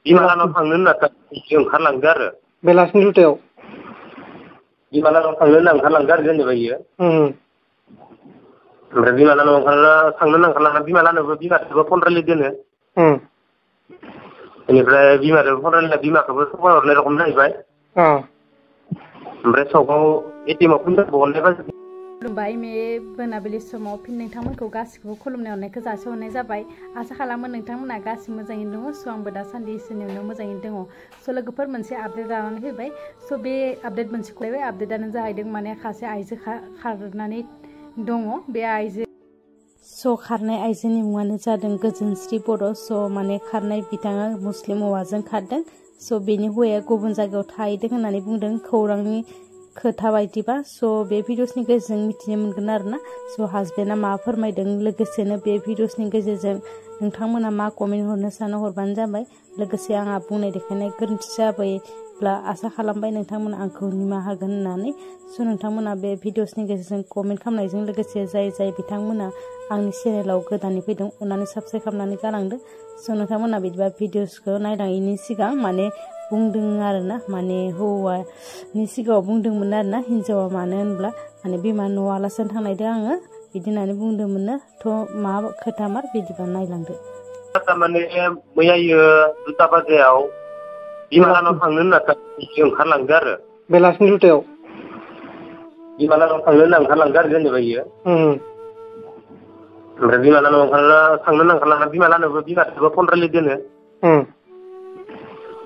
बिमानाव थांनो होनना ओंखारलांदो आरो बेलासिनि दुथायाव बिमानाव थांनो होनना ओंखारलांदो आरो जेनेबा इयो ओमफ्राय बिमानाव थांनो होनना ओंखारलांना बिमानोबो फन रायलायदोनो बेनिफ्राय बिमाजों फन रायलायना बिमाखौबो सफा हरनाय रखम जाहैबाय ओमफ्राय सकाव एटिएमआव फैसा बहननाय बाजै खुलुमबाय मे मोनाबिलि समाव फिन नोंथांमोनखौ गासिखौबो खुलुमनाय हरनायखौ जासिहरनाय जाबाय आसा खालामो नोंथांमोना गासिबो मोजाङैनो दङ स' आंबो दासान्दि इसोरनि मोजाङैनो दङ स' लोगोफोर मोनसे आपडेट लानानै फैबाय स' बे आपडेट मोनसेखौ लायबाय आपडेटआनो जाहैदों माने सासे आइजो खारनानै दङ बे आइजो स' खारनाय आइजोनि मुङानो जादों गोजोनस्रि बर' स' माने खारनाय बिथाङा मुस्लिम हौवाजों खारदों स' बेनि हौवाया गुबुन जायगायाव थाहैदों होननानै बुंदों खौरांनि खोथा बायदिबा स' बे भिडिअसनि गेजेरजों मिथिनो मोनगोन आरोना स' हासबेन्डआ मा फोरमायदों लोगोसेनो बे भिडिअसनि गेजेरजों नोंथांमोना मा कमेन्ट हरनो सानो हरबानो जाबाय लोगोसे आंहा बुंनाय देखायनाय गोरोन्थि जाबायब्ला आसा खालामबाय नोंथांमोना आंखौ निमाहा होगोन होननानै स' नोंथांमोना बे भिडिअसनि गेजेरजों कमेन्ट खालामनायजों लोगोसे जाय बिथांमोना आंनि चेनेलाव गोदानै फैदों अननानै साबस्क्राइब खालामनानै गालांदो स' नोंथांमोना बिदिबा भिडिअसखौ नायलाङैनि सिगां माने बुंदों आरोना माने हौवानि सिगाङाव बुंदोंमोन आरोना हिन्जावा मानो होनब्ला माने बिमा न'आव आलासिनो थांनायदों आङो बिदि होननानै बुंदोंमोननो थ' मा खोथा मार बिदिबा नायलांदो माने मैयायो 2टा बाजियाव बिमानाव थांनो होनना ओंखारलांदो आरो बेलासिनि दुथायाव बिमानाव थांनो होनना ओंखारलांदो आरो जेनेबा इयो ओमफ्राय बिमानाव थांनो होनना ओंखारलांना बिमाजोंबो फन रायलायदोनो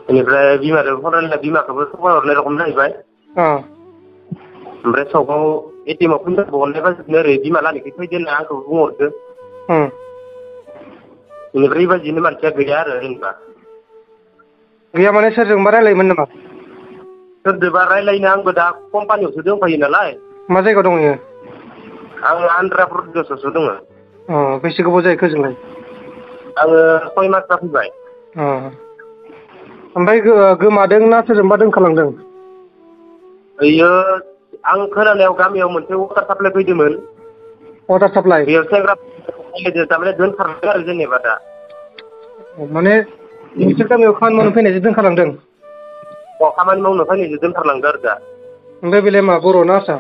बेनिफ्राय बिमाजों फन रायलायना बिमाखौबो सफा हरनाय रखम जाहैबाय ओमफ्राय सकाव एटिएमआव फैसा बहननाय बाजैनो ओरै बिमा लानिखै फैदो होनना आंखौ बुंहरदो बेनिफ्राय बेबायदिनो मानसिया गैया आरो जेनेबा गैया माने सोरजोंबा रायलायोमोन नामा सोरजोंबा रायलायनो आंबो दा कम्पानियावसो दंफायो नालाय मा जायगायाव दङ इयो आं आन्ध्रा प्रदेशआवसो दङ बेसे गोबाव जाहैखो ओजोंलाय आङो 6 मास जाफैबाय ओमफ्राय गोमादों ना सोरजोंबा दोनखालांदों बेयो आं खोनानायाव गामियाव मोनसे वाटार साप्लाइ फैदोंमोन वाटार साप्लाइ बेयाव सेंग्रा थारमाने दोनखारदों आरो जेनेबा दा माने नोंसोर गामियाव खामानि मावनो फैनायजों दोनखालांदों खामानि मावनो फैनायजों दोनखारलांदो आरो दा ओमफ्राय बेलाय मा बर' ना हारसा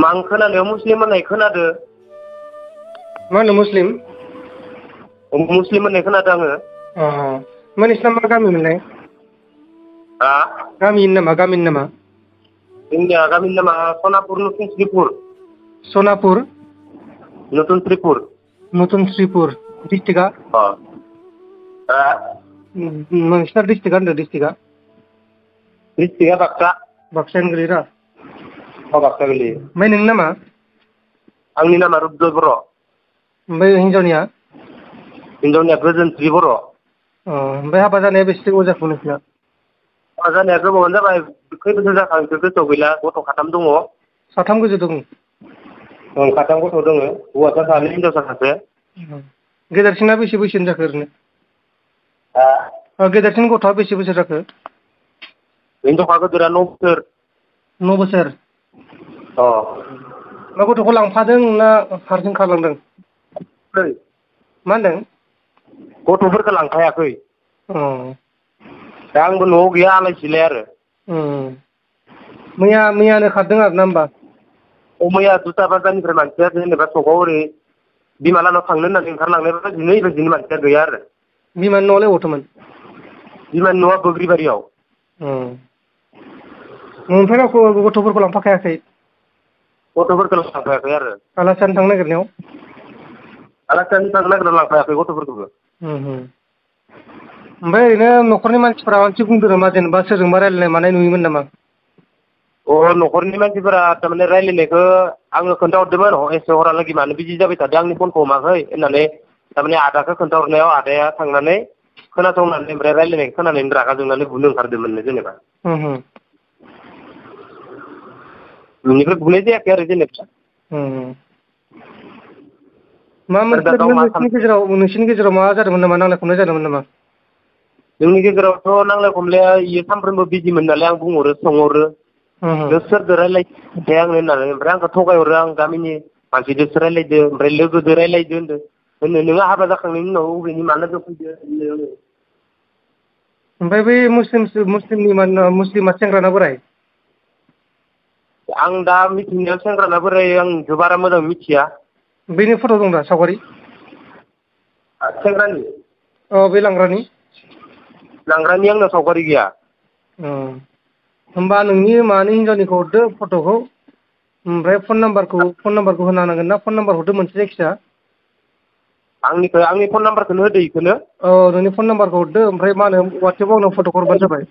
आं खोनानायाव मुस्लिम होननाय खोनादो मा होनो मुस्लिम होननाय खोनादों आङो ओमफ्राय नोंसिना मा गामि मोनलाय गामिनि नामा जोंनिया गामिनि नामा सनापुर नतुन त्रिपुर नतुन त्रिपुर डिस्ट्रिक्टआ नोंसिना डिस्ट्रिक्टआ होनदों डिस्ट्रिक्टआ बाक्सायानो गोलैयोना बाक्सा गोलैयो ओमफ्राय नोंनि नामा आंनि नामा रुपजय बर' ओमफ्राय हिन्जावनिया गोजोनस्रि बर' ओमफ्राय हाबा जानाया बेसे गोबाव जाखो नोंसिना हाबा जानाया गोबावानो जाबाय खै बोसोर जाखांखो गोसोआव गैला गथ' 3 दङ 3 गोजो दं 3 गथ' दङ हौवासा 2 हिनजावसा 1 गेदेरसिना बेसे बैसोनि जाखो ओरैनो गेदेरसिन गथ'आ बेसे बोसोर जाखो हिनजावसा गिदिरा 9 बोसोर 9 बोसोर मा गथ'खौ लांफादों ना हारसिं खारलांदों मा होनदों गथ'फोरखौ लांफायाखै दा आंबो न'आव गैया आलाय सिलाय आरो मैयानो खारदों आरो ना होमबा मैया 2टा बाजारनिफ्राय मानसिया जेनेबा सकाव ओरै बिमानाव थांनो होननानै ओंखारलांनाय बेबायदिनो मानसिया गैया आरो बिमानि न'आलाय बबेयावथोमोन बिमानि न'आ बोग्रिबारियाव न'निफ्राय रावखौ गथ'फोरखौ लांफाखायाखै गथ'फोरखौ लांफायाखै आरो आलासि जानो थांनो नागिरनायाव लांफायाखै गथ'फोरखौबो ओमफ्राय ओरैनो न'खरनि मानसिफोरा मानसि बुंदों नामा जेनेबा सोरजोंबा रायलायनाय मानाय नुयोमोन नामा न'खरनि मानसिफोरा थारमाने रायलायनायखौ आङो खोन्थाहरदोंमोन एसे हरहालागै मानो बिदि जाबाय थादों आंनि फनखौ हमाखै होननानै थारमाने आदाखौ खोन्थाहरनायाव आदाया थांनानै खोनासंनानै ओमफ्राय रायलायनायखौ खोनानानै रागा जोंनानै बुनो ओंखारदोंमोन जेनेबा बेनिफ्राय बुनाय जायाखै आरो जेनेबा नोंसिनि गेजेराव मा जादोंमोन नामा नांलाय खमलाय जादोंमोन नामा जोंनि गेजेरावथ' नांलाय खमलाया इयो सानफ्रोमबो बिजिमोन नालाय आं बुंहरो सोंहरो सोरजों रायलायदों आंनो होननानै ओमफ्राय आंखौ थगायहरो आं गामिनि मानसिजोंसो रायलायदों ओमफ्राय लोगोजों रायलायदों होनदों नोङो हाबा जाखांनायनि उनाव अबेनि मानो फैदो ओमफ्राय बै मुस्लिमा सेंग्राना बोराय आं दा मिथिनायाव सेंग्राना बोराय आं बारा मोजां मिथिया बेनि फट' दं दा सावगारि सेंग्रानि बे लांग्रानि आंनाव सावगारि गैया होमबा नोंनि मानि हिन्जावनिखौ हरदो फट'खौ ओमफ्राय फन नाम्बारखौ होनो हानांगोन ना फन नाम्बार हरदो मोनसे जायखिजाया आंनि फन नाम्बारखौनो होदो इखौनो नोंनि फन नाम्बारखौ हरदो ओमफ्राय मा होनो वाट्सएपाव आंनो फट'खौ हरबानो जाबाय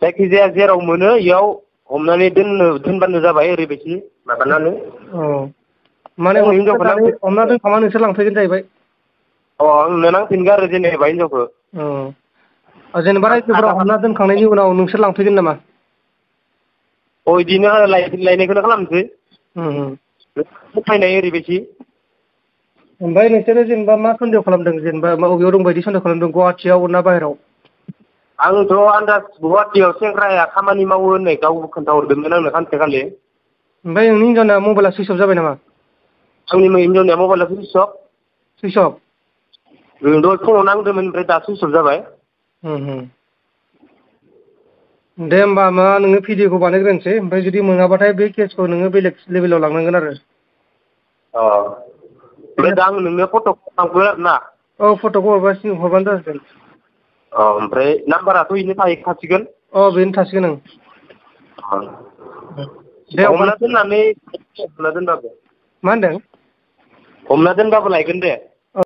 जायखिजाया जेराव मोनो इयाव हमनानै दोनबानो जाबाय ओरैबायदि माबानानै माने हमना दोनखांना नोंसोर लांफैगोन जाहैबाय आंनो नांफिनगोन आरो जेनेबा हिनजावखौ जेनेबा रायजोफोरा हमना दोनखांनायनि उनाव नोंसोर लांफैगोन नामा बिदिनो लायनायखौनो खालामनोसै फैनाय ओरैबायदि ओमफ्राय नोंसोरो जेनेबा मा सन्देह खालामदों जेनेबा बबेयाव दं बायदि सन्देह खालामदों गुवाहाटियाव ना बाहेराव आंथ' आन्दाज गुवाहाटियाव सेंग्राया खामानि मावो होननाय गाव खोन्थाहरदोंमोन आंनो सानसेखालि ओमफ्राय नोंनि हिन्जावना मबाइला सुइस अफ जाबाय नामा आंनि हिन्जावनिया मबाइला सुइस अफ दहाय फुङाव नांदोंमोन ओमफ्राय दा सुइस अफ जाबाय दे होमबा नोङो भिडिअखौ बानायग्रोनोसै ओमफ्राय जुदि मोनाबाथाय बे केसखौ नोङो बेलेग लेभेलाव लांनांगोन आरो ओमफ्राय दा आं नोंनो फट'खौ हरगोन आरो ना फट'खौ हरबानो जासिगोन ओमफ्राय नाम्बाराथ' बेनो थासिगोन बेनो थासिगोन दे हमना दोनबाबो मा होनदों हमना दोनबाबो लायगोन दे